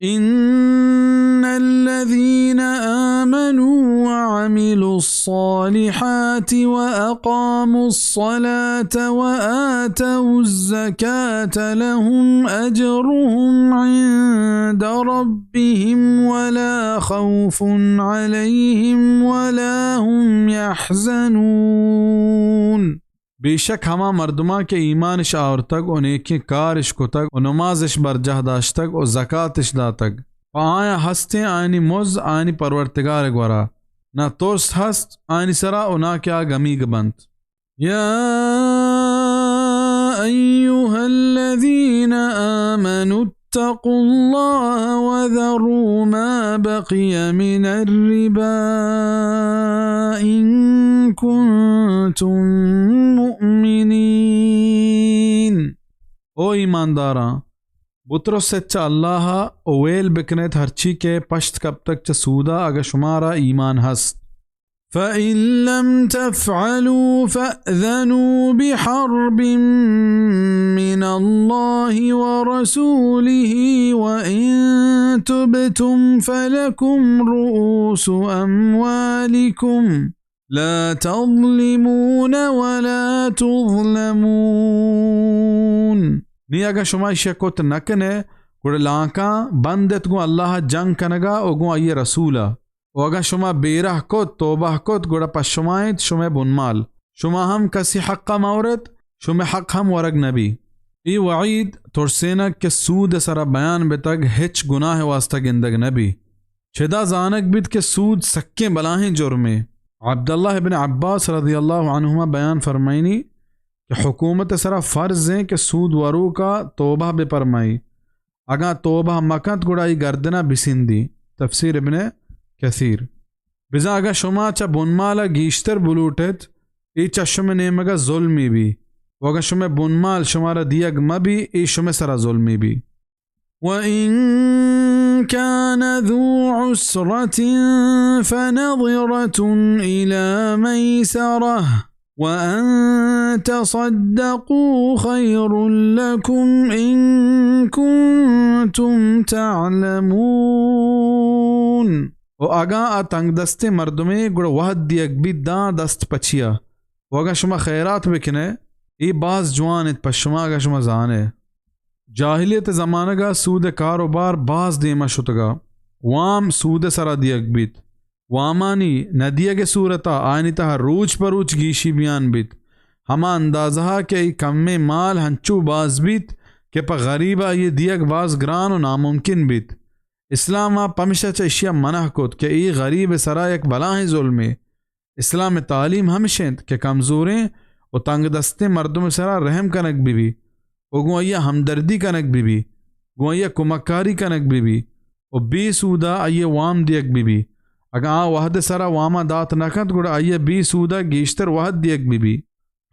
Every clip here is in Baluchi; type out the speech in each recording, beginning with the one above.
إن الذين آمنوا وعملوا الصالحات وأقاموا الصلاة وآتوا الزكاة لهم أجرهم عند ربهم ولا خوف عليهم ولا هم يحزنون. بے شک ہما مردماں کہ ایمانش آورتگ و نیکیں کارش کتگ و نمازش برجاہ داشتگ و زکاتش داتگ، پہ آیاں ہستیں آیانی مز آیانی پرورتگار ءِ گورا، نہ ترس ہست آیانی سرا و نہ کہ آ گمیگ بنت. يا أيها الذين آمنوا اتقوا الله وذروا ما بقي من الربا إن كنتم مؤمنين. او ایمانداراں، بترست چہ اللہ ءَ و ویل بکنیت ہرچی کہ پشت کپتگ چہ سود ءَ، اگاں شمارا ایمان ہست. فإن لم تفعلوا فأذنوا بحرب من الله ورسوله وإن تبتم فلكم رؤوس أموالكم لا تظلمون ولا تظلمون. نی اگاں شما ایشی ءَ کت نہ کن ئے، گڑا لانکاں بند ات گوں اللہ ءَ جنگ کنگ ءَ و گوں آئی ءِ رسول ءَ. و اگاں شما بیرہ کت، توبہ کت، گڑا پہ شما انت شمئے بنمال. شما ہم کسی حق ءَ مہ ورت، شمئے حق ہم ورگ نہ بی. اے وعید، ترسینگ، کہ سود ءِ سرا بیان بتگ، ہچ گناہ ءِ واسطہ گندگ نہ بی. چدا زانگ بیت کہ سود سکیں بلاہیں جرمے. عبداللہ ابن عباس رضی اللہ عنہما بیان فرمائنی کہ حکومت ءِ سرا فرض ایں کہ سود وروک ءَ توبہ بہ پرمائی. اگاں توبہ مہ کنت، گڑا آئی گردن ءَ بسندی. تفسیر ابن کثیر. بزاں اگاں شما چہ بنمال ءَ گیشتر بلوٹ ایت، اے چہ شمئے نیمگ ءَ ظلمے بی. و اگاں شمئے بنمال شمارا دیگ مہ بی، اے شمئے سرا ظلمے بی. وإن كان ذو عسرة فنظرة إلى ميسرة وأن تصدقوا خير لكم إن كنتم تعلمون. و اگاں آ تنگ دستیں مردمے، گڑا وہد دیگ بیت داں دست پچیا. و اگاں شما خیرات بکن ئے، اے باز جوان انت پہ شما اگاں شما زان ئے. جاہلیت ءِ زمانگ ءَ سود ءِ کاروبار باز دیم ءَ شتگ ءَ. وام سود ءِ سرا دیگ بیت. وامانی نہ دیگ ءِ صورت ءَ آیانی تہا روچ پہ روچ گیشی بیان بیت. ہما اندازہ ءَ کہ اے کمیں مال ہنچو باز بیت کہ پہ غریب ءَ آئی ءِ دیگ باز گران و ناممکن بیت. اسلام ءَ پمشا چہ اشی ءَ منع کت کہ اے غریب ءِ سرا یک بلاہیں ظلمے. اسلام ءِ تعلیم ہمش انت کہ کمزوریں و تنگ دستیں مردم ءِ سرا رحم کنگ بہ بی و گوں آئی ءَ ہمدردی کنگ بہ بی، گوں آئی ءَ کمکاری کنگ بہ بی و بے سود ءَ آئی ءَ وام دیگ بہ بی. اگاں آ وہد ءِ سرا وام ءَ دات نہ کنت، گڑا آئی ءَ بے سود ءَ گیشتر وہد دیگ بہ بی.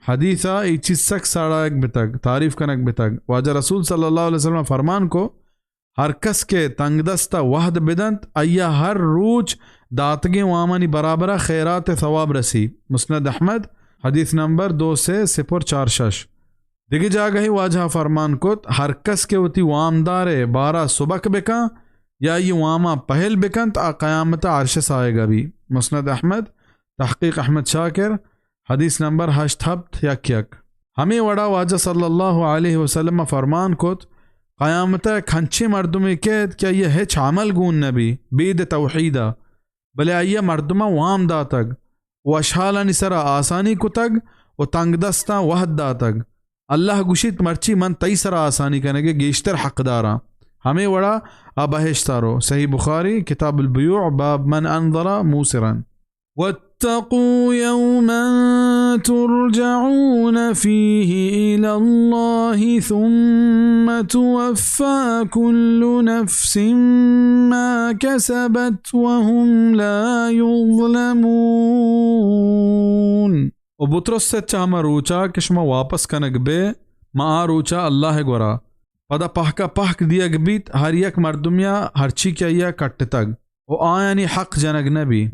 حدیث ءَ اے چیز سک ساڑایگ بتگ، تعریف کنگ بتگ. واجہ رسول صلی اللہ علیہ وسلم ءَ فرمان کو، ہر کس کہ تنگ دست ءَ وہد بدنت، آئی ءَ ہر روچ داتگیں وامانی برابر ءَ خیرات ءِ ثواب رسی. مسند احمد، حدیث نمبر دو سے صفر چار شش. دگہ جاگہے واجہ ءَ فرمان کت، ہر کس کہ وتی وامدار ءِ بار ءَ سبک بکن یا آئی واماں پہل بکنت، آ قیامت ءَ عرش ءِ ساہگ ءَ بی. مسند احمد، تحقیق احمد شاکر، حدیث نمبر ہشت ہپت یک یک. ہمے وڑا واجہ صلی اللہ علیہ وسلم ءَ فرمان کت، قیامت ءَ یک ہنچیں مردمے کیت کہ آئی ءَ ہچ عمل گون نہ بی بید توحید ءَ، بلے آئی ءَ مردماں وام داتگ و اشحالانی سرا آسانی کتگ و تنگ دستاں وہد داتگ. اللہ گوشیت، مرچی من تئی سرا آسانی کنگ ءِ گیشتر حقداراں. ہمے وڑا آ بہشت ءَ رو. صحیح بخاری، کتاب البیوع، باب من انظر موسرا. واتقوا يوما ترجعون فيه إلى الله ثم توفى كل نفس ما كسبت وهم لا يظلمون. و بترست چہ ہما روچا کہ شما واپس کنگ بے، ما آ روچا اللہ ءِ گورا. پدا پہکا پہک دیگ بیت ہر یک مردمیا ہرچی کہ آئیا کٹتگ، و آیانی حق جنگ نہ بی.